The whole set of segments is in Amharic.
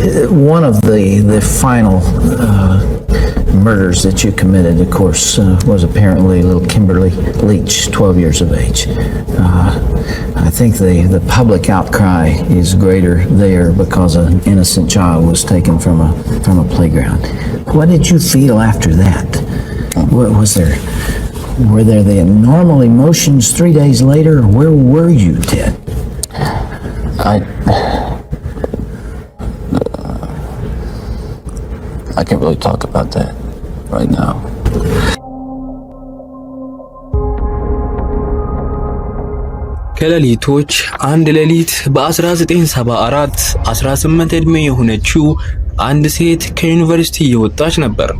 One of the final murders that you committed, of course, was apparently little Kimberly Leach, 12 years of age. I think the public outcry is greater there because an innocent child was taken from a playground. What did you feel after that? What was there? Were there the normal emotions 3 days later? Where were you, Ted? I can't really talk about that right now. ከሌሊቶች አንድ ሌሊት በ1974 18 ዕድሜ የሆነችው አንድ ሴት ከዩኒቨርሲቲ እየወጣች ነበር።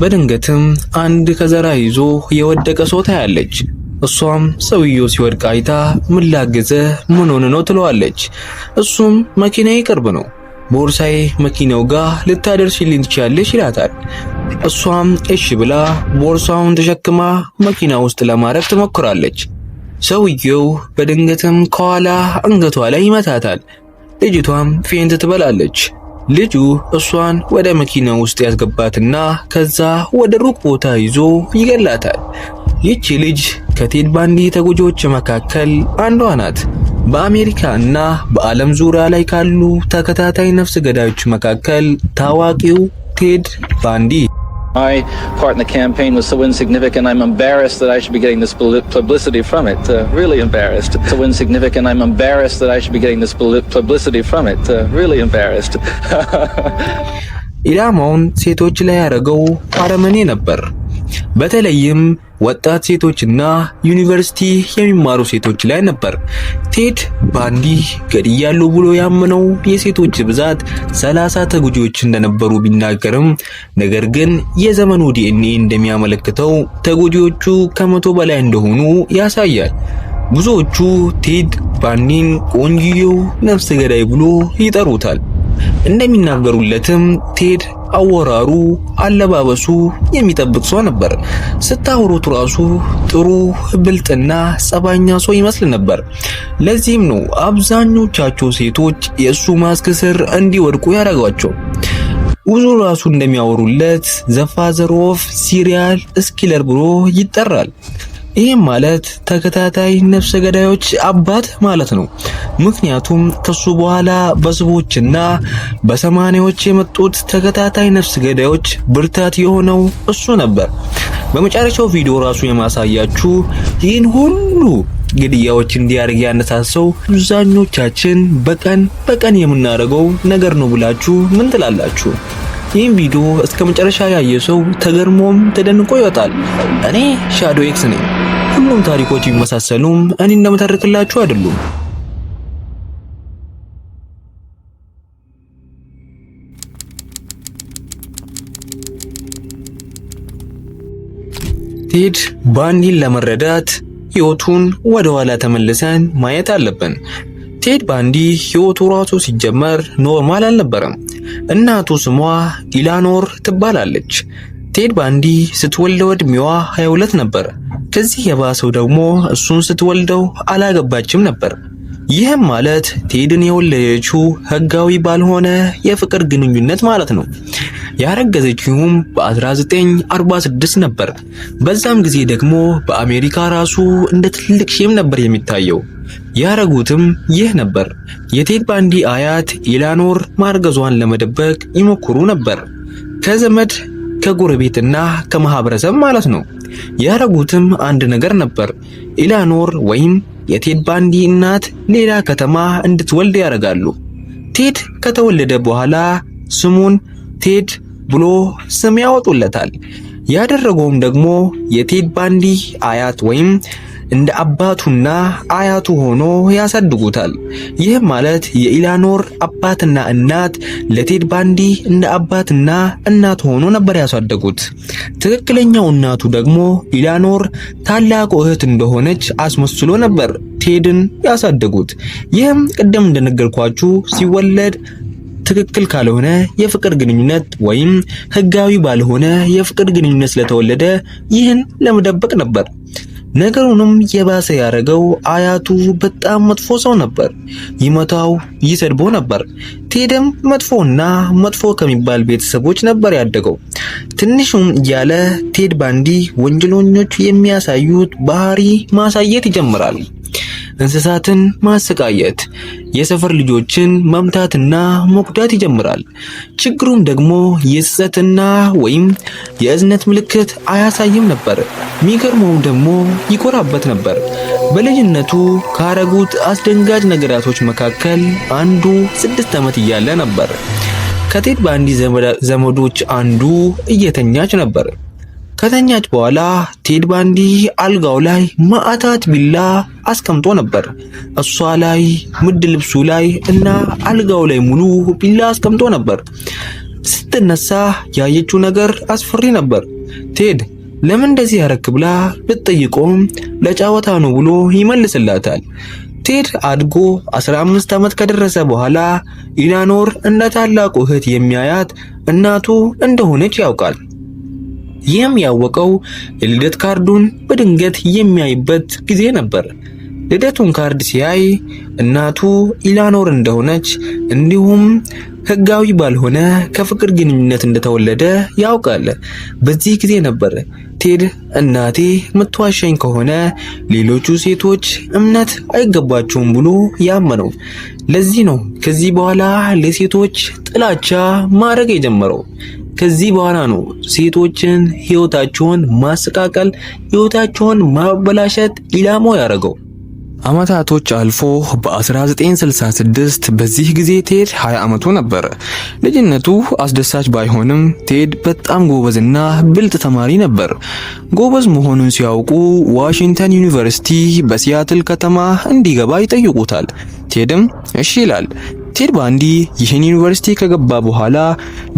በድንገትም አንድ ከዘራ ይዞ የወደቀ ሰው ታያለች። እሷም ሰውየው ሲወድቅ አይታ "ምን ላግዝህ? ምን ሆነህ ነው?" ትለዋለች። እሱም "መኪናዬ ቅርብ ነው፣ ቦርሳዬ መኪናው ጋር ልታደርሽልኝ ትችያለሽ?" ይላታል። እሷም እሺ ብላ ቦርሳውን ተሸክማ መኪና ውስጥ ለማድረግ ትሞክራለች። ሰውየው በድንገትም ከኋላ አንገቷ ላይ ይመታታል። ልጅቷም faint ትበላለች። ልጁ እሷን ወደ መኪና ውስጥ ያስገባትና ከዛ ወደ ሩቅ ቦታ ይዞ ይገላታል። ይቺ ልጅ ከቴድ ባንዲ ተጎጂዎች መካከል አንዷ ናት። በአሜሪካ እና በዓለም ዙሪያ ላይ ካሉ ተከታታይ ነፍስ ገዳዮች መካከል ታዋቂው ቴድ ባንዲ። My part in the campaign was so insignificant, I'm embarrassed that I should be getting this publicity from it. Really embarrassed. So insignificant, I'm embarrassed that I should be getting this publicity from it. Really embarrassed. ኢላማውን ሴቶች ላይ ያደረገው አረመኔ ነበር። በተለይም ወጣት ሴቶችና ዩኒቨርሲቲ የሚማሩ ሴቶች ላይ ነበር። ቴድ ባንዲ ገድያለሁ ብሎ ያመነው የሴቶች ብዛት 30 ተጎጂዎች እንደነበሩ ቢናገርም፣ ነገር ግን የዘመኑ ዲኤንኤ እንደሚያመለክተው ተጎጂዎቹ ከ100 በላይ እንደሆኑ ያሳያል። ብዙዎቹ ቴድ ባንዲን ቆንጂየው ነፍሰ ገዳይ ብሎ ይጠሩታል። እንደሚናገሩለትም ቴድ አወራሩ፣ አለባበሱ የሚጠብቅ ሰው ነበር። ስታወሩት ራሱ ጥሩ ብልጥና ጸባኛ ሰው ይመስል ነበር። ለዚህም ነው አብዛኞቻቸው ሴቶች የእሱ ማስክ ስር እንዲወድቁ ያደረጓቸው። ብዙ ራሱ እንደሚያወሩለት the father of serial killer ብሎ ይጠራል። ይህም ማለት ተከታታይ ነፍሰ ገዳዮች አባት ማለት ነው። ምክንያቱም ከሱ በኋላ በሰባዎችና በሰማኒያዎች የመጡት ተከታታይ ነፍሰ ገዳዮች ብርታት የሆነው እሱ ነበር። በመጨረሻው ቪዲዮ ራሱ የማሳያችሁ ይህን ሁሉ ግድያዎች እንዲያደርግ ያነሳሳው አብዛኞቻችን በቀን በቀን የምናደርገው ነገር ነው ብላችሁ ምን ትላላችሁ? ይህን ቪዲዮ እስከ መጨረሻ ያየ ሰው ተገርሞም ተደንቆ ይወጣል። እኔ ሻዶ ኤክስ ነኝ። ሁሉም ታሪኮች ቢመሳሰሉም እኔ እንደምተርክላችሁ አይደሉም። ቴድ ባንዲን ለመረዳት ህይወቱን ወደ ኋላ ተመልሰን ማየት አለብን። ቴድ ባንዲ ህይወቱ ራሱ ሲጀመር normal አልነበረም። እናቱ ስሟ ኢላኖር ትባላለች። ቴድ ባንዲ ስትወልደው እድሜዋ 22 ነበር። ከዚህ የባሰው ደግሞ እሱን ስትወልደው አላገባችም ነበር። ይህም ማለት ቴድን የወለደችው ህጋዊ ባልሆነ የፍቅር ግንኙነት ማለት ነው። ያረገዘችውም በ1946 ነበር። በዛም ጊዜ ደግሞ በአሜሪካ ራሱ እንደ ትልቅ shame ነበር የሚታየው። ያረጉትም ይህ ነበር። የቴድ ባንዲ አያት ኢላኖር ማርገዟን ለመደበቅ ይሞክሩ ነበር። ከዘመድ፣ ከጎረቤትና ከማህበረሰብ ማለት ነው። ያረጉትም አንድ ነገር ነበር። ኢላኖር ወይም የቴድ ባንዲ እናት ሌላ ከተማ እንድትወልድ ያደርጋሉ። ቴድ ከተወለደ በኋላ ስሙን ቴድ ብሎ ስም ያወጡለታል። ያደረገውም ደግሞ የቴድ ባንዲ አያት ወይም እንደ አባቱና አያቱ ሆኖ ያሳድጉታል። ይህም ማለት የኢላኖር አባትና እናት ለቴድ ባንዲ እንደ አባትና እናት ሆኖ ነበር ያሳደጉት። ትክክለኛው እናቱ ደግሞ ኢላኖር ታላቁ እህት እንደሆነች አስመስሎ ነበር ቴድን ያሳደጉት። ይህም ቅድም እንደነገርኳችሁ ሲወለድ ትክክል ካልሆነ የፍቅር ግንኙነት ወይም ህጋዊ ባልሆነ የፍቅር ግንኙነት ስለተወለደ ይህን ለመደበቅ ነበር። ነገሩንም የባሰ ያደረገው አያቱ በጣም መጥፎ ሰው ነበር። ይመታው፣ ይሰድቦ ነበር። ቴድም መጥፎና መጥፎ ከሚባል ቤተሰቦች ነበር ያደገው። ትንሹም እያለ ቴድ ባንዲ ወንጀለኞች የሚያሳዩት ባህሪ ማሳየት ይጀምራል። እንስሳትን ማሰቃየት፣ የሰፈር ልጆችን መምታትና መጉዳት ይጀምራል። ችግሩም ደግሞ የጸጸትና ወይም የእዝነት ምልክት አያሳይም ነበር። ሚገርመውም ደግሞ ይኮራበት ነበር። በልጅነቱ ካረጉት አስደንጋጭ ነገራቶች መካከል አንዱ 6 ዓመት እያለ ነበር። ከቴድ ባንዲ ዘመዶች አንዱ እየተኛች ነበር። ከተኛች በኋላ ቴድ ባንዲ አልጋው ላይ ማአታት ቢላ አስቀምጦ ነበር። እሷ ላይ፣ ብርድ ልብሱ ላይ እና አልጋው ላይ ሙሉ ቢላ አስቀምጦ ነበር። ስትነሳ ያየችው ነገር አስፈሪ ነበር። ቴድ ለምን እንደዚህ ያረክ ብላ ብትጠይቀውም ለጨዋታ ነው ብሎ ይመልስላታል። ቴድ አድጎ 15 ዓመት ከደረሰ በኋላ ኢላኖር እንደ ታላቁ እህት የሚያያት እናቱ እንደሆነች ያውቃል። ይህም ያወቀው የልደት ካርዱን በድንገት የሚያይበት ጊዜ ነበር። ልደቱን ካርድ ሲያይ እናቱ ኢላኖር እንደሆነች እንዲሁም ሕጋዊ ባልሆነ ከፍቅር ግንኙነት እንደተወለደ ያውቃል። በዚህ ጊዜ ነበር ቴድ እናቴ ምትዋሸኝ ከሆነ ሌሎቹ ሴቶች እምነት አይገባቸውም ብሎ ያመነው። ለዚህ ነው ከዚህ በኋላ ለሴቶች ጥላቻ ማድረግ የጀመረው። ከዚህ በኋላ ነው ሴቶችን ህይወታቸውን ማሰቃቀል፣ ህይወታቸውን ማበላሸት ኢላማው ያደረገው። አመታቶች አልፎ በ1966 በዚህ ጊዜ ቴድ 20 ዓመቱ ነበር። ልጅነቱ አስደሳች ባይሆንም ቴድ በጣም ጎበዝና ብልጥ ተማሪ ነበር። ጎበዝ መሆኑን ሲያውቁ ዋሽንግተን ዩኒቨርሲቲ በሲያትል ከተማ እንዲገባ ይጠይቁታል። ቴድም እሺ ይላል። ቴድ ባንዲ ይህን ዩኒቨርሲቲ ከገባ በኋላ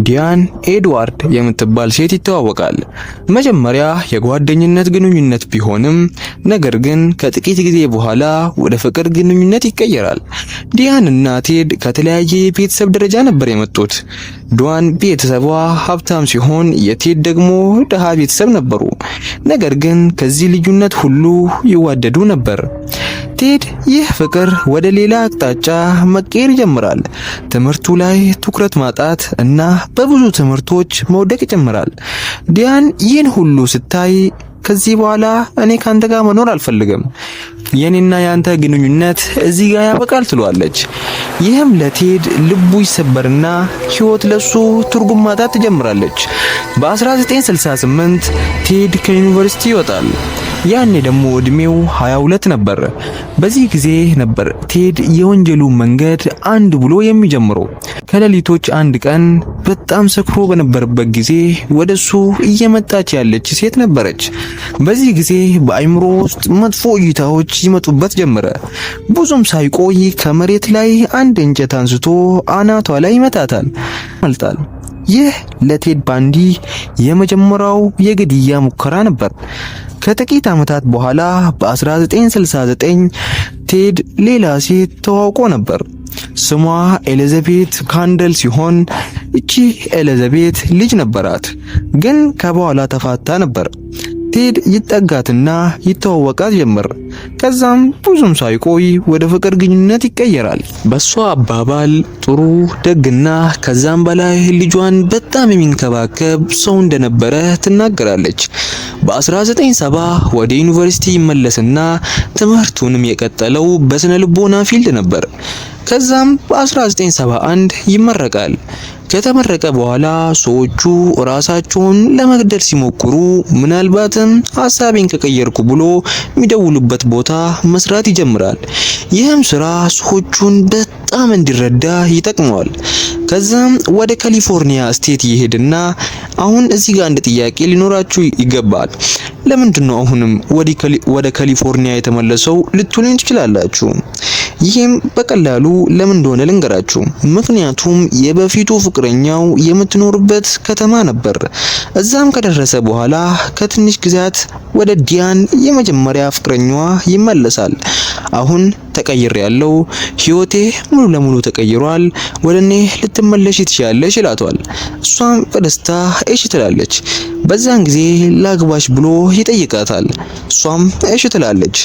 ዲያን ኤድዋርድ የምትባል ሴት ይተዋወቃል። መጀመሪያ የጓደኝነት ግንኙነት ቢሆንም ነገር ግን ከጥቂት ጊዜ በኋላ ወደ ፍቅር ግንኙነት ይቀየራል። ዲያን እና ቴድ ከተለያየ የቤተሰብ ደረጃ ነበር የመጡት። ዲያን ቤተሰቧ ሀብታም ሲሆን የቴድ ደግሞ ድሃ ቤተሰብ ነበሩ። ነገር ግን ከዚህ ልዩነት ሁሉ ይዋደዱ ነበር። ቴድ ይህ ፍቅር ወደ ሌላ አቅጣጫ መቀየር ይጀምራል። ትምህርቱ ላይ ትኩረት ማጣት እና በብዙ ትምህርቶች መውደቅ ይጀምራል። ዲያን ይህን ሁሉ ስታይ ከዚህ በኋላ እኔ ካንተ ጋር መኖር አልፈልግም፣ የኔና ያንተ ግንኙነት እዚህ ጋር ያበቃል ትለዋለች። ይህም ለቴድ ልቡ ይሰበርና ህይወት ለሱ ትርጉም ማጣት ትጀምራለች። በ1968 ቴድ ከዩኒቨርሲቲ ይወጣል። ያኔ ደግሞ እድሜው 22 ነበር። በዚህ ጊዜ ነበር ቴድ የወንጀሉ መንገድ አንድ ብሎ የሚጀምረው። ከሌሊቶች አንድ ቀን በጣም ሰክሮ በነበረበት ጊዜ ወደሱ እየመጣች ያለች ሴት ነበረች። በዚህ ጊዜ በአይምሮ ውስጥ መጥፎ እይታዎች ይመጡበት ጀመረ። ብዙም ሳይቆይ ከመሬት ላይ አንድ እንጨት አንስቶ አናቷ ላይ ይመታታል መልጣል። ይህ ለቴድ ባንዲ የመጀመሪያው የግድያ ሙከራ ነበር። ከጥቂት ዓመታት በኋላ በ1969 ቴድ ሌላ ሴት ተዋውቆ ነበር። ስሟ ኤሊዛቤት ካንደል ሲሆን እቺ ኤሊዛቤት ልጅ ነበራት፣ ግን ከበኋላ ተፋታ ነበር። ቴድ ይጠጋትና ይተዋወቃት ጀመር። ከዛም ብዙም ሳይቆይ ወደ ፍቅር ግንኙነት ይቀየራል። በሷ አባባል ጥሩ፣ ደግና ከዛም በላይ ልጇን በጣም የሚንከባከብ ሰው እንደነበረ ትናገራለች። በ1970 ወደ ዩኒቨርሲቲ ይመለስና ትምህርቱንም የቀጠለው በስነ ልቦና field ነበር። ከዛም በ1971 ይመረቃል። ከተመረቀ በኋላ ሰዎቹ ራሳቸውን ለመግደል ሲሞክሩ ምናልባትም ሀሳቤን ከቀየርኩ ብሎ የሚደውሉበት ቦታ መስራት ይጀምራል። ይህም ስራ ሰዎቹን በጣም እንዲረዳ ይጠቅመዋል። ከዛም ወደ ካሊፎርኒያ state ይሄድና አሁን እዚህ ጋር አንድ ጥያቄ ሊኖራችሁ ይገባል። ለምንድን ነው አሁንም ወደ ካሊፎርኒያ የተመለሰው ልትሉኝ ትችላላችሁ። ይህም በቀላሉ ለምን እንደሆነ ልንገራችሁ። ምክንያቱም የበፊቱ ፍቅረኛው የምትኖርበት ከተማ ነበር። እዛም ከደረሰ በኋላ ከትንሽ ጊዜያት ወደ ዲያን የመጀመሪያ ፍቅረኛዋ ይመለሳል። አሁን ተቀይሬያለሁ፣ ህይወቴ ሙሉ ለሙሉ ተቀይሯል፣ ወደ እኔ ልትመለሽ ትችያለሽ ይላታል። እሷም በደስታ እሺ ትላለች። በዛን ጊዜ ላግባሽ ብሎ ይጠይቃታል። እሷም እሺ ትላለች።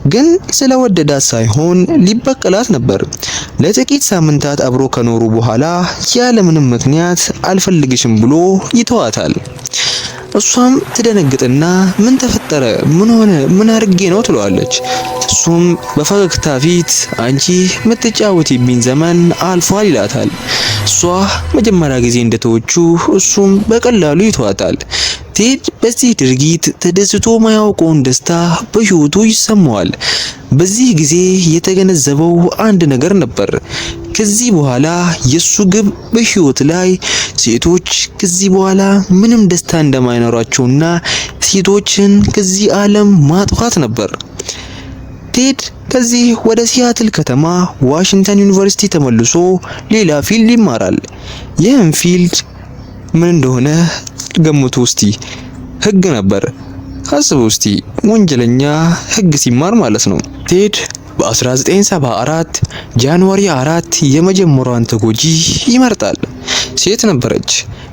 ግን ስለወደዳት ሳይሆን ሊበቀላት ነበር። ለጥቂት ሳምንታት አብሮ ከኖሩ በኋላ ያለምንም ምክንያት አልፈልግሽም ብሎ ይተዋታል። እሷም ትደነግጥና ምን ተፈጠረ? ምን ሆነ? ምን አድርጌ ነው ትለዋለች። እሱም በፈገግታ ፊት አንቺ የምትጫወቲብኝ ዘመን አልፏል ይላታል። እሷ መጀመሪያ ጊዜ እንደተወችው እሱም በቀላሉ ይተዋታል። ቴድ በዚህ ድርጊት ተደስቶ ማያውቀውን ደስታ በህይወቱ ይሰማዋል። በዚህ ጊዜ የተገነዘበው አንድ ነገር ነበር። ከዚህ በኋላ የሱ ግብ በህይወት ላይ ሴቶች ከዚህ በኋላ ምንም ደስታ እንደማይኖራቸውና ሴቶችን ከዚህ ዓለም ማጥፋት ነበር። ቴድ ከዚህ ወደ ሲያትል ከተማ ዋሽንግተን ዩኒቨርሲቲ ተመልሶ ሌላ field ይማራል። ይህም field ምን እንደሆነ ገምቱ እስቲ። ህግ ነበር። አስቡ እስቲ፣ ወንጀለኛ ህግ ሲማር ማለት ነው። ቴድ በ1974 January 4 የመጀመሪያዋን ተጎጂ ይመርጣል። ሴት ነበረች።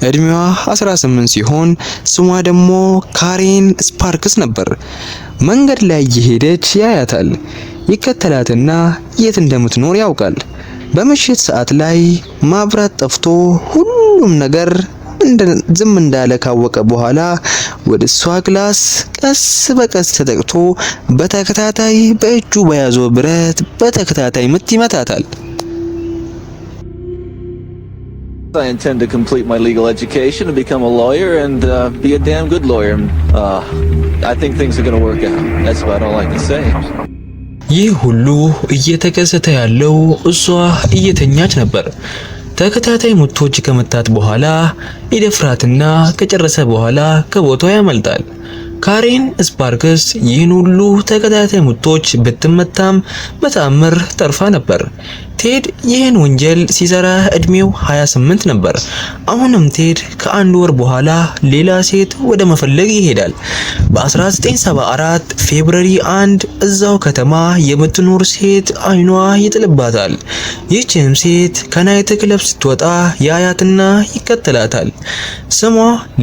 እድሜዋ 18 ሲሆን ስሟ ደግሞ ካሬን ስፓርክስ ነበር። መንገድ ላይ እየሄደች ያያታል። ይከተላትና የት እንደምትኖር ያውቃል። በምሽት ሰዓት ላይ ማብራት ጠፍቶ ሁሉም ነገር ዝም እንዳለ ካወቀ በኋላ ወደ እሷ class ቀስ በቀስ ተጠግቶ በተከታታይ በእጁ በያዘው ብረት በተከታታይ ምት ይመታታል። I intend to complete my legal education and become a lawyer and be a damn good lawyer. I think things are going to work out. That's about all I can say. ይህ ሁሉ እየተከሰተ ያለው እሷ እየተኛች ነበር። ተከታታይ ምቶች ከመታት በኋላ ይደፍራትና ከጨረሰ በኋላ ከቦታው ያመልጣል። ካሬን ስፓርክስ ይህን ሁሉ ተከታታይ ምቶች ብትመታም በተአምር ተርፋ ነበር። ቴድ ይህን ወንጀል ሲሰራ እድሜው 28 ነበር። አሁንም ቴድ ከአንድ ወር በኋላ ሌላ ሴት ወደ መፈለግ ይሄዳል። በ1974 February 1 እዛው ከተማ የምትኖር ሴት አይኗ ይጥልባታል። ይህችም ሴት ከ night club ስትወጣ ያያትና ይከተላታል። ስሟ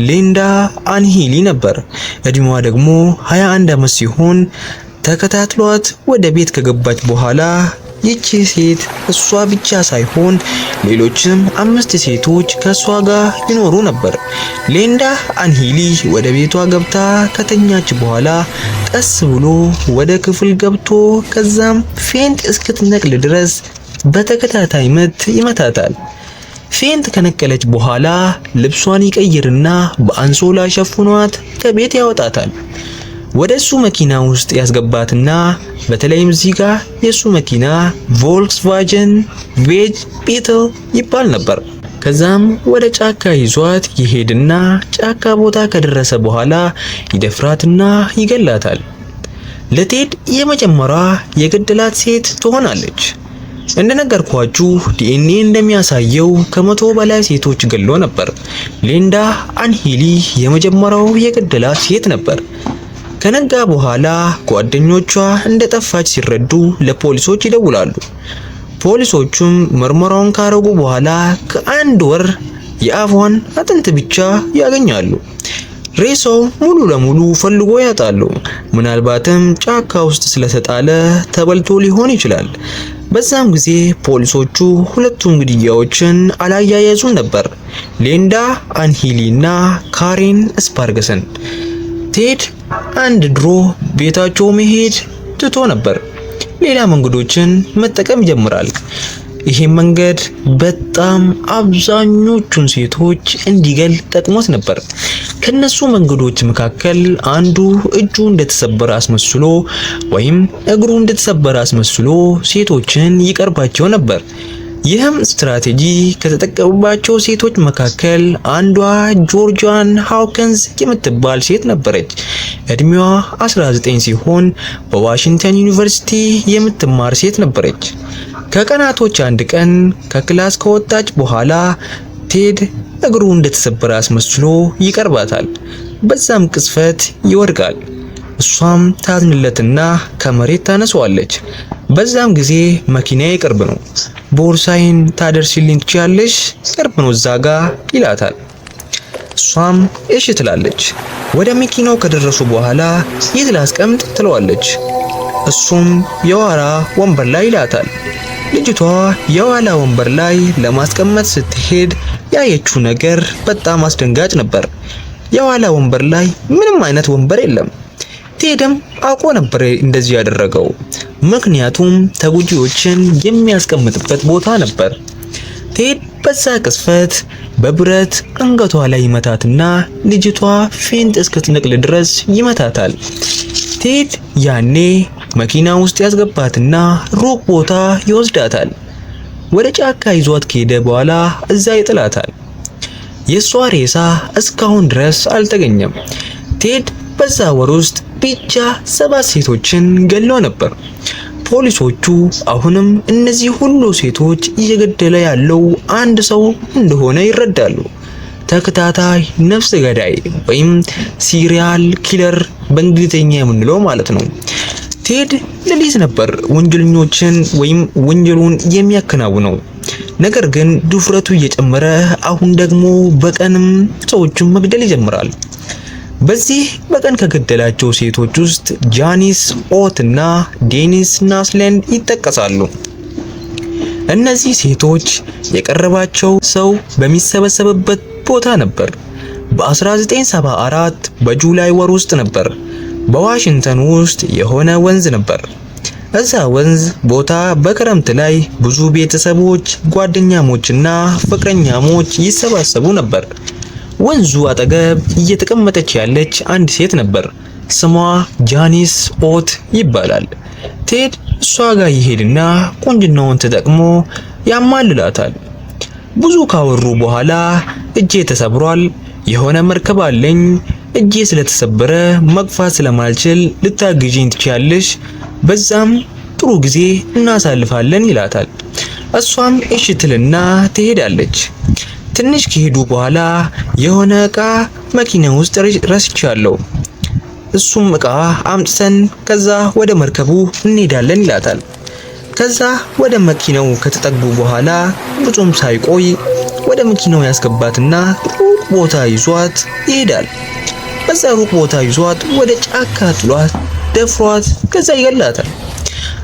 ሊንዳ አንሂሊ ነበር። እድሜዋ ደግሞ 21 ዓመት ሲሆን ተከታትሏት ወደ ቤት ከገባች በኋላ ይቺ ሴት እሷ ብቻ ሳይሆን ሌሎችም አምስት ሴቶች ከእሷ ጋር ይኖሩ ነበር። ሊንዳ አንሂሊ ወደ ቤቷ ገብታ ከተኛች በኋላ ቀስ ብሎ ወደ ክፍል ገብቶ ከዛም faint እስክትነቅል ድረስ በተከታታይ ምት ይመታታል። Faint ከነቀለች በኋላ ልብሷን ይቀይርና በአንሶላ ሸፍኗት ከቤት ያወጣታል። ወደ እሱ መኪና ውስጥ ያስገባትና በተለይም እዚህ ጋር የእሱ መኪና Volkswagen beige Beetle ይባል ነበር። ከዛም ወደ ጫካ ይዟት ይሄድና ጫካ ቦታ ከደረሰ በኋላ ይደፍራትና ይገላታል። ለቴድ የመጀመሪያ የገደላት ሴት ትሆናለች። እንደነገርኳችሁ ዲኤንኤ እንደሚያሳየው ከ100 በላይ ሴቶች ገሎ ነበር። ሊንዳ አንሂሊ የመጀመሪያው የገደላት ሴት ነበር። ከነጋ በኋላ ጓደኞቿ እንደጠፋች ሲረዱ ለፖሊሶች ይደውላሉ። ፖሊሶቹም ምርመራውን ካረጉ በኋላ ከአንድ ወር የአፏን አጥንት ብቻ ያገኛሉ። ሬሳው ሙሉ ለሙሉ ፈልጎ ያጣሉ። ምናልባትም ጫካ ውስጥ ስለተጣለ ተበልቶ ሊሆን ይችላል። በዛም ጊዜ ፖሊሶቹ ሁለቱም ግድያዎችን አላያያዙም ነበር፣ ሊንዳ አንሂሊ እና ካሬን ስፓርክስን። ቴድ አንድ ድሮ ቤታቸው መሄድ ትቶ ነበር። ሌላ መንገዶችን መጠቀም ይጀምራል። ይሄም መንገድ በጣም አብዛኞቹን ሴቶች እንዲገል ጠቅሞት ነበር። ከነሱ መንገዶች መካከል አንዱ እጁ እንደተሰበረ አስመስሎ ወይም እግሩ እንደተሰበረ አስመስሎ ሴቶችን ይቀርባቸው ነበር። ይህም ስትራቴጂ ከተጠቀሙባቸው ሴቶች መካከል አንዷ ጆርጂያን ሃውከንስ የምትባል ሴት ነበረች። እድሜዋ 19 ሲሆን በዋሽንግተን ዩኒቨርሲቲ የምትማር ሴት ነበረች። ከቀናቶች አንድ ቀን ከ class ከወጣች በኋላ ቴድ እግሩ እንደተሰበረ አስመስሎ ይቀርባታል። በዛም ቅጽበት ይወድቃል። እሷም ታዝንለትና ከመሬት ታነሳዋለች። በዛም ጊዜ መኪናዬ ቅርብ ነው፣ ቦርሳዬን ታደርሲልኝ ትችያለሽ? ቅርብ ነው እዛ ጋ ይላታል። እሷም እሺ ትላለች። ወደ መኪናው ከደረሱ በኋላ የት ላስቀምጥ ትለዋለች። እሱም የኋላ ወንበር ላይ ይላታል። ልጅቷ የኋላ ወንበር ላይ ለማስቀመጥ ስትሄድ ያየችው ነገር በጣም አስደንጋጭ ነበር። የኋላ ወንበር ላይ ምንም አይነት ወንበር የለም። ቴድም አውቆ ነበር እንደዚህ ያደረገው፣ ምክንያቱም ተጎጂዎችን የሚያስቀምጥበት ቦታ ነበር። ቴድ በዛ ቅጽበት በብረት አንገቷ ላይ ይመታትና ልጅቷ faint እስክትነቅል ድረስ ይመታታል። ቴድ ያኔ መኪና ውስጥ ያስገባትና ሩቅ ቦታ ይወስዳታል። ወደ ጫካ ይዟት ከሄደ በኋላ እዛ ይጥላታል። የእሷ ሬሳ እስካሁን ድረስ አልተገኘም። ቴድ በዛ ወር ውስጥ ብቻ 7 ሴቶችን ገሎ ነበር። ፖሊሶቹ አሁንም እነዚህ ሁሉ ሴቶች እየገደለ ያለው አንድ ሰው እንደሆነ ይረዳሉ። ተከታታይ ነፍስ ገዳይ ወይም serial killer በእንግሊዝኛ የምንለው ማለት ነው። ቴድ ሌሊት ነበር ወንጀለኞችን ወይም ወንጀሉን የሚያከናውነው። ነገር ግን ድፍረቱ እየጨመረ አሁን ደግሞ በቀንም ሰዎችን መግደል ይጀምራል። በዚህ በቀን ከገደላቸው ሴቶች ውስጥ ጃኒስ ኦት እና ዴኒስ ናስሌንድ ይጠቀሳሉ። እነዚህ ሴቶች የቀረባቸው ሰው በሚሰበሰብበት ቦታ ነበር። በ1974 በ July ወር ውስጥ ነበር። በዋሽንግተን ውስጥ የሆነ ወንዝ ነበር። እዛ ወንዝ ቦታ በክረምት ላይ ብዙ ቤተሰቦች፣ ጓደኛሞችና ፍቅረኛሞች ይሰባሰቡ ነበር። ወንዙ አጠገብ እየተቀመጠች ያለች አንድ ሴት ነበር። ስሟ ጃኒስ ኦት ይባላል። ቴድ እሷ ጋር ይሄድና ቁንጅናውን ተጠቅሞ ያማልላታል። ብዙ ካወሩ በኋላ እጄ ተሰብሯል፣ የሆነ መርከብ አለኝ፣ እጄ ስለተሰበረ መግፋት ስለማልችል ልታግዢኝ ትችያለሽ፣ በዛም ጥሩ ጊዜ እናሳልፋለን ይላታል። እሷም እሺ ትልና ትሄዳለች። ትንሽ ከሄዱ በኋላ የሆነ እቃ መኪና ውስጥ ረስቻለሁ፣ እሱም እቃ አምጥተን ከዛ ወደ መርከቡ እንሄዳለን ይላታል። ከዛ ወደ መኪናው ከተጠጉ በኋላ ብዙም ሳይቆይ ወደ መኪናው ያስገባትና ሩቅ ቦታ ይዟት ይሄዳል። በዛ ሩቅ ቦታ ይዟት ወደ ጫካ ጥሏት ደፍሯት ከዛ ይገላታል።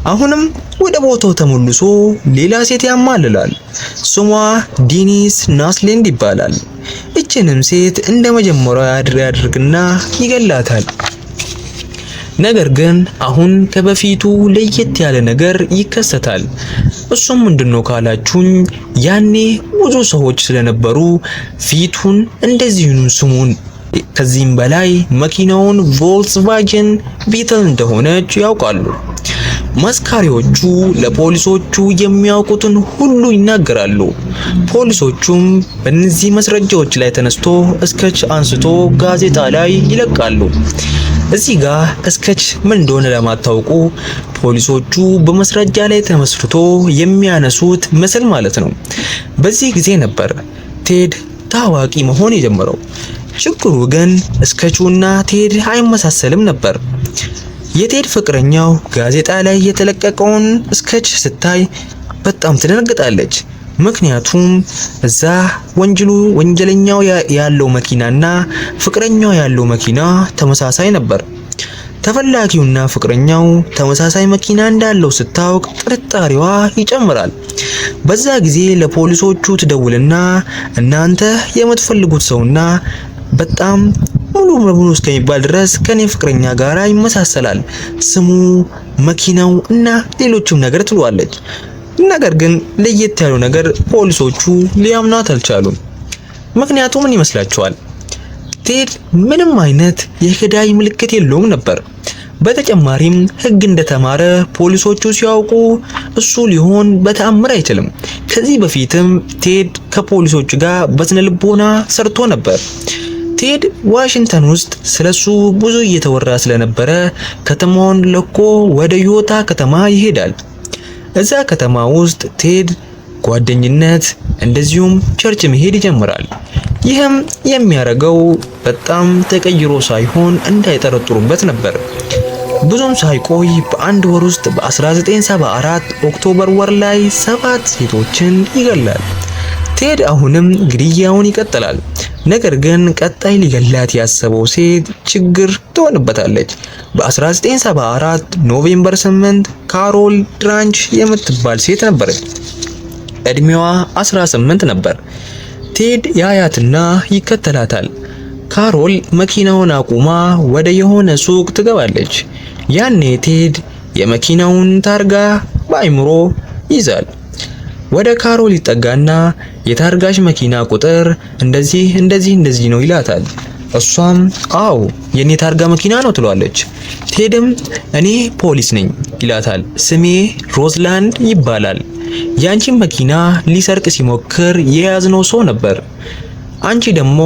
አሁንም ወደ ቦታው ተመልሶ ሌላ ሴት ያማልላል። ስሟ ዲኒስ ናስሌንድ ይባላል። እችንም ሴት እንደ መጀመሪያው ያድርግና ይገላታል። ነገር ግን አሁን ከበፊቱ ለየት ያለ ነገር ይከሰታል። እሱም ምንድነው ካላችሁኝ፣ ያኔ ብዙ ሰዎች ስለነበሩ ፊቱን እንደዚሁ ስሙን ከዚህም በላይ መኪናውን ቮልክስቫገን ቢትል እንደሆነች ያውቃሉ። መስካሪዎቹ ለፖሊሶቹ የሚያውቁትን ሁሉ ይናገራሉ። ፖሊሶቹም በእነዚህ ማስረጃዎች ላይ ተነስቶ sketch አንስቶ ጋዜጣ ላይ ይለቃሉ። እዚህ ጋር sketch ምን እንደሆነ ለማታውቁ ፖሊሶቹ በማስረጃ ላይ ተመስርቶ የሚያነሱት ምስል ማለት ነው። በዚህ ጊዜ ነበር ቴድ ታዋቂ መሆን የጀመረው። ችግሩ ግን sketch ኡና ቴድ አይመሳሰልም ነበር። የቴድ ፍቅረኛው ጋዜጣ ላይ የተለቀቀውን sketch ስታይ በጣም ትደነግጣለች። ምክንያቱም እዛ ወንጀለኛው ያለው መኪናና ፍቅረኛው ያለው መኪና ተመሳሳይ ነበር። ተፈላጊውና ፍቅረኛው ተመሳሳይ መኪና እንዳለው ስታውቅ ጥርጣሬዋ ይጨምራል። በዛ ጊዜ ለፖሊሶቹ ትደውልና እናንተ የምትፈልጉት ሰውና በጣም ሙሉ በሙሉ እስከሚባል ድረስ ከኔ ፍቅረኛ ጋር ይመሳሰላል፣ ስሙ፣ መኪናው እና ሌሎችም ነገር ትለዋለች። ነገር ግን ለየት ያለው ነገር ፖሊሶቹ ሊያምኗት አልቻሉም። ምክንያቱም ምን ይመስላችኋል? ቴድ ምንም አይነት የገዳይ ምልክት የለውም ነበር። በተጨማሪም ሕግ እንደተማረ ፖሊሶቹ ሲያውቁ እሱ ሊሆን በተአምር አይችልም። ከዚህ በፊትም ቴድ ከፖሊሶቹ ጋር በስነ ልቦና ሰርቶ ነበር። ቴድ ዋሽንግተን ውስጥ ስለሱ ብዙ እየተወራ ስለነበረ ከተማውን ለቆ ወደ ዩታ ከተማ ይሄዳል። እዛ ከተማ ውስጥ ቴድ ጓደኝነት እንደዚሁም church መሄድ ይጀምራል። ይህም የሚያደርገው በጣም ተቀይሮ ሳይሆን እንዳይጠረጥሩበት ነበር። ብዙም ሳይቆይ በአንድ ወር ውስጥ በ1974 October ወር ላይ ሰባት ሴቶችን ይገላል። ቴድ አሁንም ግድያውን ይቀጥላል። ነገር ግን ቀጣይ ሊገላት ያሰበው ሴት ችግር ትሆንበታለች። በ1974 November 8 ካሮል ድራንች የምትባል ሴት ነበረች። እድሜዋ 18 ነበር። ቴድ ያያትና ይከተላታል። ካሮል መኪናውን አቁማ ወደ የሆነ ሱቅ ትገባለች። ያኔ ቴድ የመኪናውን ታርጋ በአይምሮ ይዛል። ወደ ካሮል ይጠጋና የታርጋሽ መኪና ቁጥር እንደዚህ እንደዚህ እንደዚህ ነው ይላታል። እሷም አዎ፣ የኔ ታርጋ መኪና ነው ትሏለች። ቴድም እኔ ፖሊስ ነኝ ይላታል። ስሜ ሮዝላንድ ይባላል። ያንቺን መኪና ሊሰርቅ ሲሞክር የያዝነው ሰው ነበር። አንቺ ደግሞ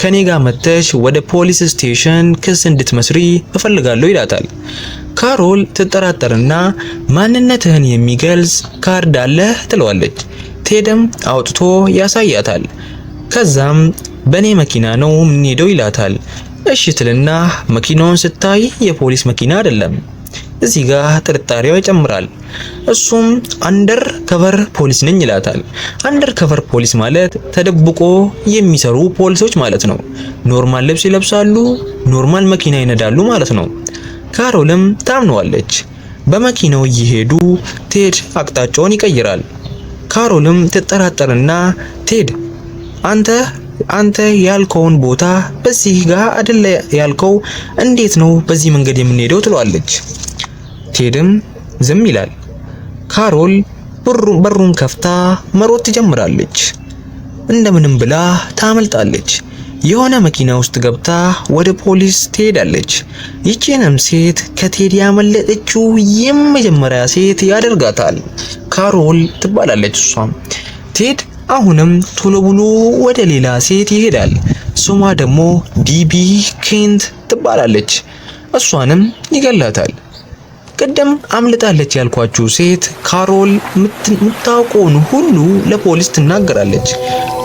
ከኔ ጋር መጥተሽ ወደ police station ክስ እንድትመስሪ እፈልጋለሁ ይላታል። ካሮል ትጠራጠርና ማንነትህን የሚገልጽ ካርድ አለህ ትለዋለች። ቴድም አውጥቶ ያሳያታል። ከዛም በኔ መኪና ነው የምንሄደው ይላታል። እሺ ትልና መኪናውን ስታይ የፖሊስ መኪና አይደለም። እዚህ ጋር ጥርጣሬዋ ይጨምራል። እሱም undercover ፖሊስ ነኝ ይላታል። Undercover ፖሊስ ማለት ተደብቆ የሚሰሩ ፖሊሶች ማለት ነው። Normal ልብስ ይለብሳሉ፣ normal መኪና ይነዳሉ ማለት ነው። ካሮልም ታምነዋለች። በመኪናው እየሄዱ ቴድ አቅጣጫውን ይቀይራል። ካሮልም ትጠራጠርና ቴድ፣ አንተ ያልከውን ቦታ በዚህ ጋር አይደለ ያልከው? እንዴት ነው በዚህ መንገድ የምንሄደው? ትለዋለች። ቴድም ዝም ይላል። ካሮል በሩን ከፍታ መሮጥ ትጀምራለች። እንደምንም ብላ ታመልጣለች። የሆነ መኪና ውስጥ ገብታ ወደ ፖሊስ ትሄዳለች። ይቺንም ሴት ከቴድ ያመለጠችው የመጀመሪያ ሴት ያደርጋታል። ካሮል ትባላለች እሷም። ቴድ አሁንም ቶሎ ብሎ ወደ ሌላ ሴት ይሄዳል። ስሟ ደግሞ ዲቢ ኬንት ትባላለች። እሷንም ይገላታል። ቅድም አምልጣለች ያልኳችሁ ሴት ካሮል የምታውቀውን ሁሉ ለፖሊስ ትናገራለች።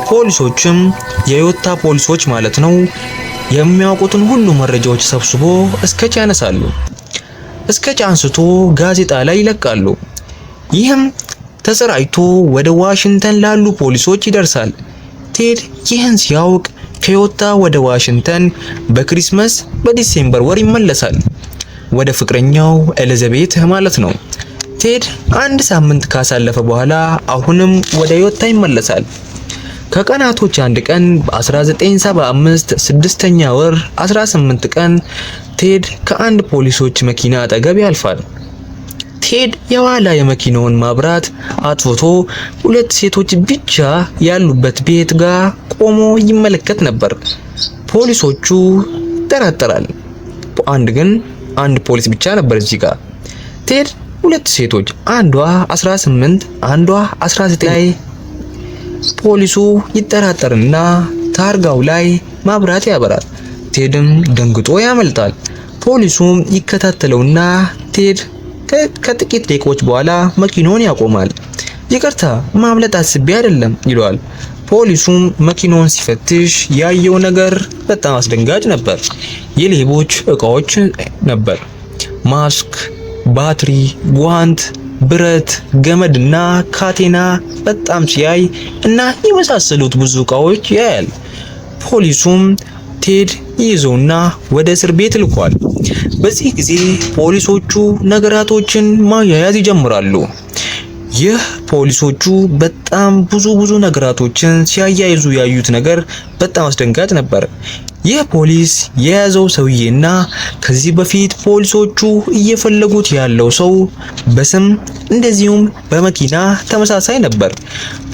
ፖሊሶችም፣ የዩታ ፖሊሶች ማለት ነው፣ የሚያውቁትን ሁሉ መረጃዎች ሰብስቦ sketch ያነሳሉ። Sketch አንስቶ ጋዜጣ ላይ ይለቃሉ። ይህም ተሰራጭቶ ወደ ዋሽንግተን ላሉ ፖሊሶች ይደርሳል። ቴድ ይህን ሲያውቅ ከዩታ ወደ ዋሽንግተን በ Christmas በ December ወር ይመለሳል። ወደ ፍቅረኛው ኤሊዛቤት ማለት ነው። ቴድ አንድ ሳምንት ካሳለፈ በኋላ አሁንም ወደ ዩታ ይመለሳል። ከቀናቶች አንድ ቀን በ1975 ስድስተኛ ወር 18 ቀን ቴድ ከአንድ ፖሊሶች መኪና አጠገብ ያልፋል። ቴድ የኋላ የመኪናውን መብራት አጥፍቶ ሁለት ሴቶች ብቻ ያሉበት ቤት ጋር ቆሞ ይመለከት ነበር። ፖሊሶቹ ይጠራጠራል። አንድ ግን አንድ ፖሊስ ብቻ ነበር እዚህ ጋር። ቴድ ሁለት ሴቶች፣ አንዷ 18 አንዷ 19 ላይ ፖሊሱ ይጠራጠርና ታርጋው ላይ መብራት ያበራል። ቴድም ደንግጦ ያመልጣል። ፖሊሱም ይከታተለውና ቴድ ከጥቂት ደቂቃዎች በኋላ መኪናውን ያቆማል። ይቅርታ፣ ማምለጥ አስቤ አይደለም ይለዋል። ፖሊሱም መኪናውን ሲፈትሽ ያየው ነገር በጣም አስደንጋጭ ነበር። የሌቦች እቃዎች ነበር። ማስክ፣ ባትሪ፣ ጓንት፣ ብረት፣ ገመድና ካቴና በጣም ሲያይ እና የመሳሰሉት ብዙ እቃዎች ያያል። ፖሊሱም ቴድ ይይዘውና ወደ እስር ቤት ልኳል። በዚህ ጊዜ ፖሊሶቹ ነገራቶችን ማያያዝ ይጀምራሉ። ይህ ፖሊሶቹ በጣም ብዙ ብዙ ነገራቶችን ሲያያይዙ ያዩት ነገር በጣም አስደንጋጭ ነበር። ይህ ፖሊስ የያዘው ሰውዬና ከዚህ በፊት ፖሊሶቹ እየፈለጉት ያለው ሰው በስም እንደዚሁም በመኪና ተመሳሳይ ነበር።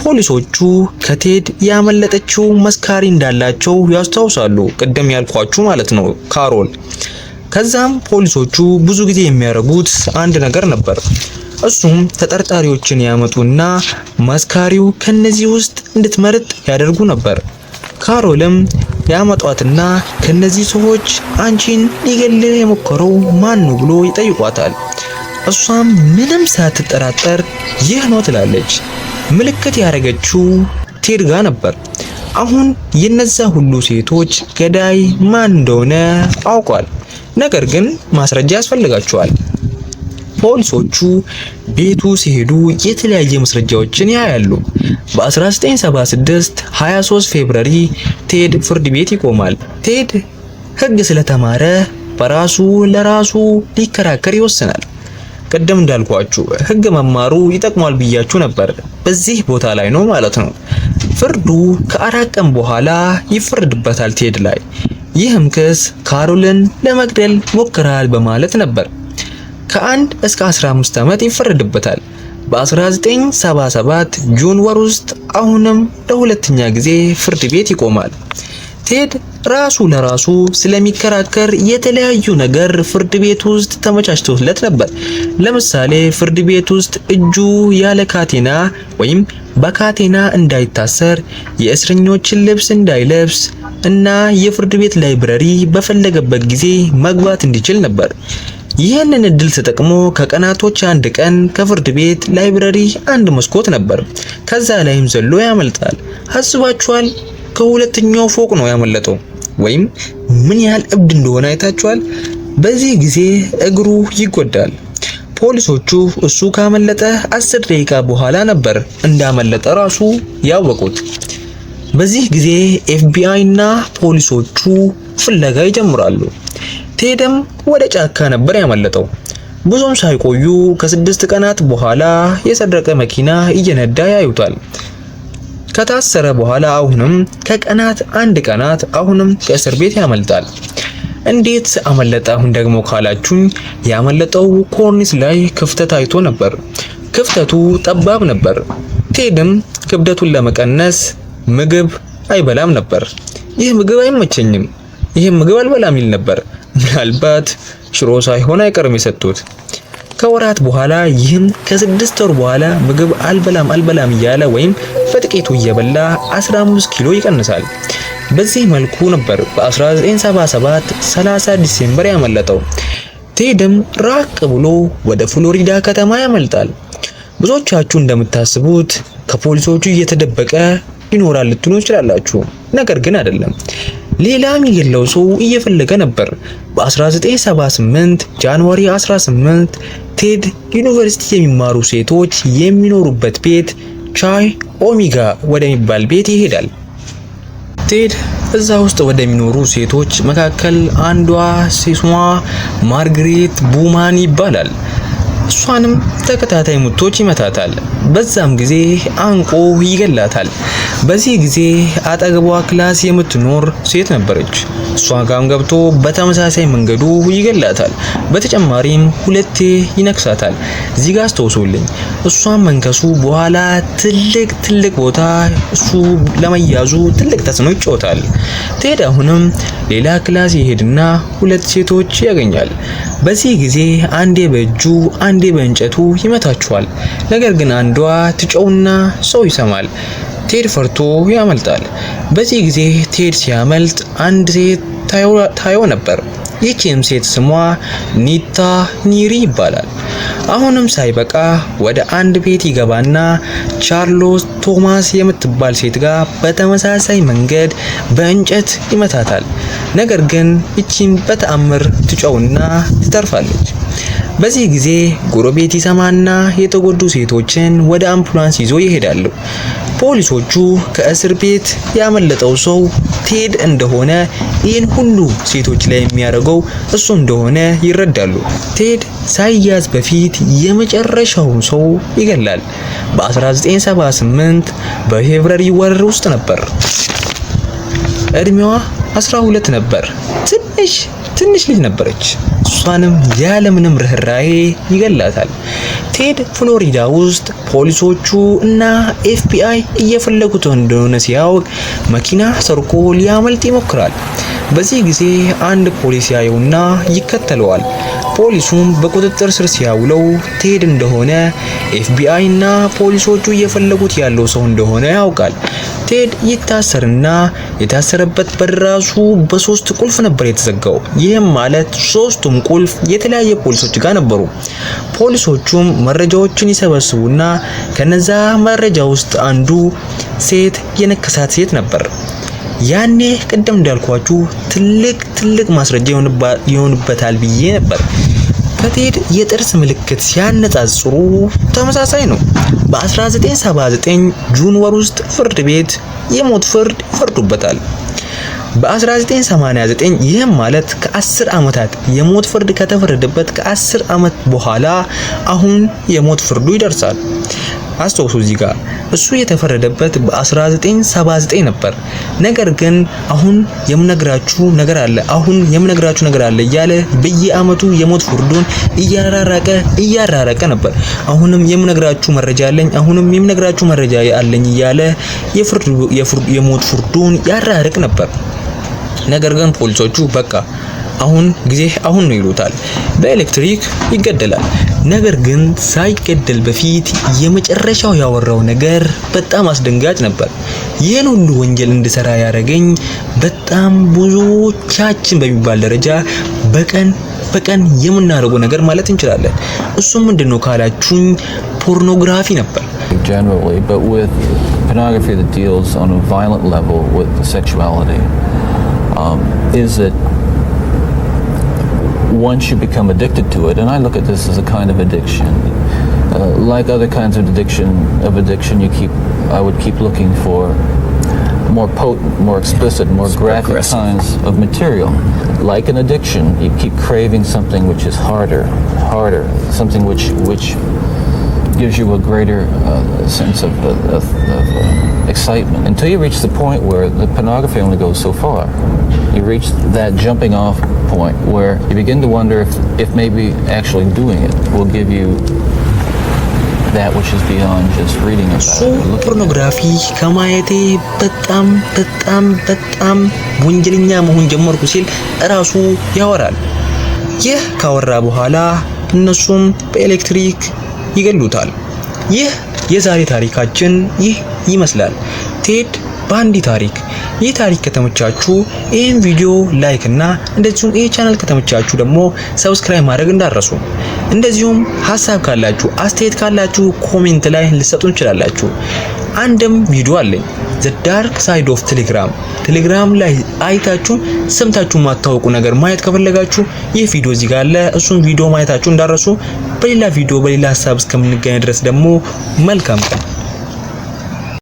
ፖሊሶቹ ከቴድ ያመለጠችው መስካሪ እንዳላቸው ያስታውሳሉ። ቅድም ያልኳችሁ ማለት ነው፣ ካሮል። ከዛም ፖሊሶቹ ብዙ ጊዜ የሚያደርጉት አንድ ነገር ነበር። እሱም ተጠርጣሪዎችን ያመጡና መስካሪው ከነዚህ ውስጥ እንድትመርጥ ያደርጉ ነበር። ካሮልም ያመጧትና ከነዚህ ሰዎች አንቺን ሊገልህ የሞከረው ማን ነው ብሎ ይጠይቋታል። እሷም ምንም ሳትጠራጠር ይህ ነው ትላለች። ምልክት ያደረገችው ቴድ ጋር ነበር። አሁን የነዛ ሁሉ ሴቶች ገዳይ ማን እንደሆነ አውቋል። ነገር ግን ማስረጃ ያስፈልጋቸዋል። ፖሊሶቹ ቤቱ ሲሄዱ የተለያየ ማስረጃዎችን ያያሉ። በ1976 23 February ቴድ ፍርድ ቤት ይቆማል። ቴድ ሕግ ስለተማረ በራሱ ለራሱ ሊከራከር ይወስናል። ቅድም እንዳልኳችሁ ሕግ መማሩ ይጠቅሟል ብያችሁ ነበር። በዚህ ቦታ ላይ ነው ማለት ነው። ፍርዱ ከ4 ቀን በኋላ ይፈረድበታል ቴድ ላይ። ይህም ክስ ካሮልን ለመግደል ሞክሯል በማለት ነበር። ከ1 እስከ 15 ዓመት ይፈረድበታል። በ1977 June ወር ውስጥ አሁንም ለሁለተኛ ጊዜ ፍርድ ቤት ይቆማል። ቴድ ራሱ ለራሱ ስለሚከራከር የተለያዩ ነገር ፍርድ ቤት ውስጥ ተመቻችቶለት ነበር። ለምሳሌ ፍርድ ቤት ውስጥ እጁ ያለ ካቴና ወይም በካቴና እንዳይታሰር፣ የእስረኞችን ልብስ እንዳይለብስ እና የፍርድ ቤት library በፈለገበት ጊዜ መግባት እንዲችል ነበር። ይህንን እድል ተጠቅሞ ከቀናቶች አንድ ቀን ከፍርድ ቤት library አንድ መስኮት ነበር። ከዛ ላይም ዘሎ ያመልጣል። አስባችኋል? ከሁለተኛው ፎቅ ነው ያመለጠው። ወይም ምን ያህል እብድ እንደሆነ አይታችኋል። በዚህ ጊዜ እግሩ ይጎዳል። ፖሊሶቹ እሱ ካመለጠ 10 ደቂቃ በኋላ ነበር እንዳመለጠ ራሱ ያወቁት። በዚህ ጊዜ FBI እና ፖሊሶቹ ፍለጋ ይጀምራሉ። ቴድም ወደ ጫካ ነበር ያመለጠው። ብዙም ሳይቆዩ ከ6 ቀናት በኋላ የሰረቀ መኪና እየነዳ ያዩታል። ከታሰረ በኋላ አሁንም ከቀናት አንድ ቀናት አሁንም ከእስር ቤት ያመልጣል። እንዴት አመለጠ? አሁን ደግሞ ካላችሁኝ ያመለጠው ኮርኒስ ላይ ክፍተት አይቶ ነበር። ክፍተቱ ጠባብ ነበር። ቴድም ክብደቱን ለመቀነስ ምግብ አይበላም ነበር። ይህ ምግብ አይመቸኝም፣ ይህ ምግብ አልበላም ይል ነበር። ምናልባት ሽሮ ሳይሆን አይቀርም የሰጡት። ከወራት በኋላ፣ ይህም ከ6 ወር በኋላ ምግብ አልበላም አልበላም እያለ ወይም በጥቂቱ እየበላ 15 ኪሎ ይቀንሳል። በዚህ መልኩ ነበር በ1977 30 December ያመለጠው። ቴድም ራቅ ብሎ ወደ ፍሎሪዳ ከተማ ያመልጣል። ብዙዎቻችሁ እንደምታስቡት ከፖሊሶቹ እየተደበቀ ይኖራል ልትሉ ትችላላችሁ። ነገር ግን አይደለም። ሌላ የሚገለው ሰው እየፈለገ ነበር። በ1978 January 18 ቴድ ዩኒቨርሲቲ የሚማሩ ሴቶች የሚኖሩበት ቤት ቻይ ኦሚጋ ወደሚባል ቤት ይሄዳል። ቴድ እዛ ውስጥ ወደሚኖሩ ሴቶች መካከል አንዷ ስሟ ማርግሬት ቡማን ይባላል። እሷንም ተከታታይ ምቶች ይመታታል። በዛም ጊዜ አንቆ ይገላታል። በዚህ ጊዜ አጠገቧ class የምትኖር ሴት ነበረች። እሷ ጋም ገብቶ በተመሳሳይ መንገዱ ይገላታል። በተጨማሪም ሁለቴ ይነክሳታል። እዚህ ጋር አስታውሱልኝ፣ እሷን መንከሱ በኋላ ትልቅ ትልቅ ቦታ እሱ ለመያዙ ትልቅ ተጽዕኖ ይጫወታል። ቴድ አሁንም ሌላ class ይሄድና ሁለት ሴቶች ያገኛል። በዚህ ጊዜ አንዴ በእጁ አንዴ በእንጨቱ ይመታቸዋል። ነገር ግን አንዷ ትጮህና ሰው ይሰማል። ቴድ ፈርቶ ያመልጣል። በዚህ ጊዜ ቴድ ሲያመልጥ አንድ ሴት ታየው ነበር። ይህችም ሴት ስሟ ኒታ ኒሪ ይባላል። አሁንም ሳይበቃ ወደ አንድ ቤት ይገባና ቻርሎስ ቶማስ የምትባል ሴት ጋር በተመሳሳይ መንገድ በእንጨት ይመታታል። ነገር ግን ይቺም በተአምር ትጮህና ትተርፋለች። በዚህ ጊዜ ጎረቤት ይሰማና የተጎዱ ሴቶችን ወደ አምቡላንስ ይዞ ይሄዳሉ። ፖሊሶቹ ከእስር ቤት ያመለጠው ሰው ቴድ እንደሆነ፣ ይህን ሁሉ ሴቶች ላይ የሚያደርገው እሱ እንደሆነ ይረዳሉ። ቴድ ሳይያዝ በፊት የመጨረሻውን ሰው ይገላል። በ1978 በ February ወር ውስጥ ነበር። እድሜዋ 12 ነበር። ትንሽ ትንሽ ልጅ ነበረች። እሷንም ያለምንም ርህራሄ ይገላታል። ቴድ ፍሎሪዳ ውስጥ ፖሊሶቹ እና FBI እየፈለጉት እንደሆነ ሲያውቅ መኪና ሰርቆ ሊያመልጥ ይሞክራል። በዚህ ጊዜ አንድ ፖሊስ ያየውና ይከተለዋል። ፖሊሱም በቁጥጥር ስር ሲያውለው ቴድ እንደሆነ፣ FBI እና ፖሊሶቹ እየፈለጉት ያለው ሰው እንደሆነ ያውቃል። ቴድ ይታሰርና የታሰረበት በር ራሱ በሶስት ቁልፍ ነበር የተዘጋው። ይህም ማለት ሶስቱም ቁልፍ የተለያየ ፖሊሶች ጋር ነበሩ። ፖሊሶቹም መረጃዎችን ይሰበስቡና ከነዛ መረጃ ውስጥ አንዱ ሴት የነከሳት ሴት ነበር። ያኔ ቅድም እንዳልኳችሁ ትልቅ ትልቅ ማስረጃ ይሆንበታል ብዬ ነበር። ከቴድ የጥርስ ምልክት ሲያነጻጽሩ ተመሳሳይ ነው። በ1979 June ወር ውስጥ ፍርድ ቤት የሞት ፍርድ ፈርዶበታል። በ1989፣ ይህም ማለት ከ10 ዓመታት የሞት ፍርድ ከተፈረደበት ከ10 ዓመት በኋላ አሁን የሞት ፍርዱ ይደርሳል። አስታውሱ፣ እዚህ ጋር እሱ የተፈረደበት በ1979 ነበር። ነገር ግን አሁን የምነግራችሁ ነገር አለ፣ አሁን የምነግራችሁ ነገር አለ እያለ በየአመቱ የሞት ፍርዱን እያራራቀ እያራራቀ ነበር። አሁንም የምነግራችሁ መረጃ አለኝ፣ አሁንም የምነግራችሁ መረጃ አለኝ እያለ የሞት ፍርዱን ያራርቅ ነበር። ነገር ግን ፖሊሶቹ በቃ አሁን ጊዜ አሁን ነው ይሉታል። በኤሌክትሪክ ይገደላል። ነገር ግን ሳይገደል በፊት የመጨረሻው ያወራው ነገር በጣም አስደንጋጭ ነበር። ይህን ሁሉ ወንጀል እንድሰራ ያደረገኝ በጣም ብዙዎቻችን በሚባል ደረጃ በቀን በቀን የምናደርገው ነገር ማለት እንችላለን። እሱም ምንድነው ካላችሁኝ ፖርኖግራፊ ነበር። Generally, but with pornography that deals on a violent level with sexuality, is that once you become addicted to it, and I look at this as a kind of addiction, like other kinds of addiction, you keep I would keep looking for more potent, more explicit, more graphic Progressive. Kinds of material. Like an addiction, you keep craving something which is harder, harder, something which gives you a greater sense of excitement until you reach the point where the pornography only goes so far. You reach that jumping off point where you begin to wonder if maybe actually doing it will give you that which is beyond just reading about እሱ it or looking at it. ፖርኖግራፊ ከማየቴ በጣም በጣም በጣም ወንጀለኛ መሆን ጀመርኩ ሲል እራሱ ያወራል። ይህ ካወራ በኋላ እነሱም በኤሌክትሪክ ይገሉታል። ይህ የዛሬ ታሪካችን ይህ ይመስላል። ቴድ ባንዲ ታሪክ። ይህ ታሪክ ከተመቻችሁ ይህን ቪዲዮ like እና እንደዚሁም ይህ ቻናል ከተመቻችሁ ደግሞ subscribe ማድረግ እንዳትረሱ። እንደዚሁም ሀሳብ ካላችሁ፣ አስተያየት ካላችሁ comment ላይ ልትሰጡን ትችላላችሁ። አንድም ቪዲዮ አለኝ፣ The Dark Side of Telegram። ቴሌግራም ላይ አይታችሁ ሰምታችሁ የማታውቁ ነገር ማየት ከፈለጋችሁ ይህ ቪዲዮ እዚህ ጋር አለ። እሱን ቪዲዮ ማየታችሁ እንዳትረሱ። በሌላ ቪዲዮ በሌላ ሀሳብ እስከምንገናኝ ድረስ ደግሞ መልካም ቀን።